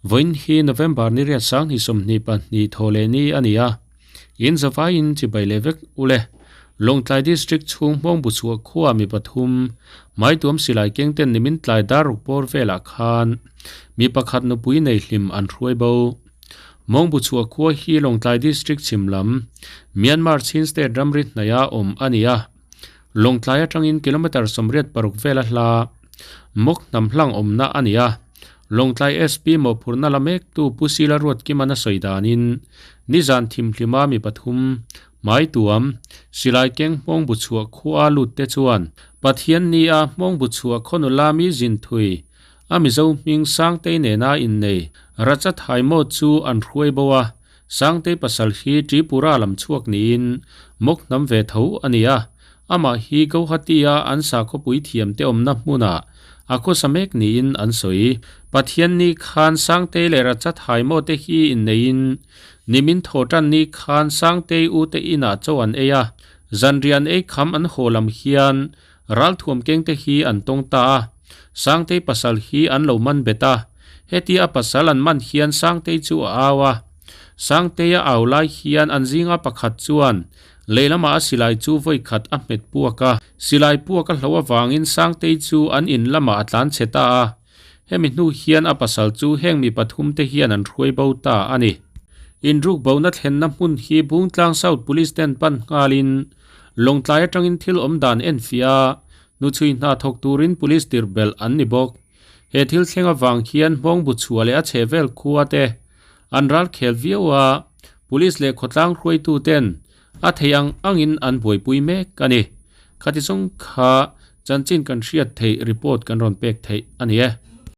Vawiin hi November ni riat sanghnih 22 thaw leh ni a ni a, in zavaiin chibai leh vek u le. Lawngtlai District chhung hmawng bu chhuah khua mi pathum Maituam silai keng ten nimin tlai dar ruk bawr velah khan mi pakhat nupui nei hlim an hruai bo. Hmawng bu chhuah khua hi Lawngtlai District chhim lam Myanmar Chin State ramri hnaia awm a ni a. Lawngtlai atangin kilometre 86 vela hla Mawk hnam hlang awmna a ni a. Lawngtlai SP mawhphurhna la mektu Pu Sila Ruatkiman a sawi danin nizan thimhlima mi pathum Hmaituam, silai keng hmawng bu chhuah khua lut te chuan Pathian nia hmawng bu chhuah khawnula mi zin thui a Mizo hming Sangtei nena innei Raja Thaimo chu an hruai bo a, Sangtei pasal hi Tripura lam chhuak niin mawk hnam ve tho a ni a, amah hi Guwahati-a an sakhawpui thiamte awmna hmunah a khawsa mek niin an sawi. Pathian ni khan Sangtei leh Raja Thaimo te hi inneiin Nimin thaw tan ni khan Sangtei u te inah chaw an ei a, zanriah an ei kham an haw lam hian ralthuam keng te hi an tawng ta a, Sangtei pasal hi an lo man bet a, hetia a pasal an man hian Sangtei chu a au a, Sangtei a au lai hian an zinga pakhat chuan lehlamah a silai chu vawi khat a hmet puak a, silai puak a hloh avangin Sangtei chu an in lamah a tlan chhe ta a. Hemi hnu hian a pasal chu heng mi pathum te hian an hruai bo ta a ni. Inruk bona thlenna hmun hi Bungtlang South Police ten pan nghalin Lawngtlai atangin thil awm dan enfiah a, hnuchhui hna thawk turin Police tirh belh an ni bawk. He thil thleng avang hian hmawng bu chhuah leh a chhehvel khua te an ral khel viau a, Police leh khawtlang hruaitu ten A thei ang angin an buaipui mek a ni. Khati zawng kha chanchin kan hriat theih report kan rawn pek theih a ni e.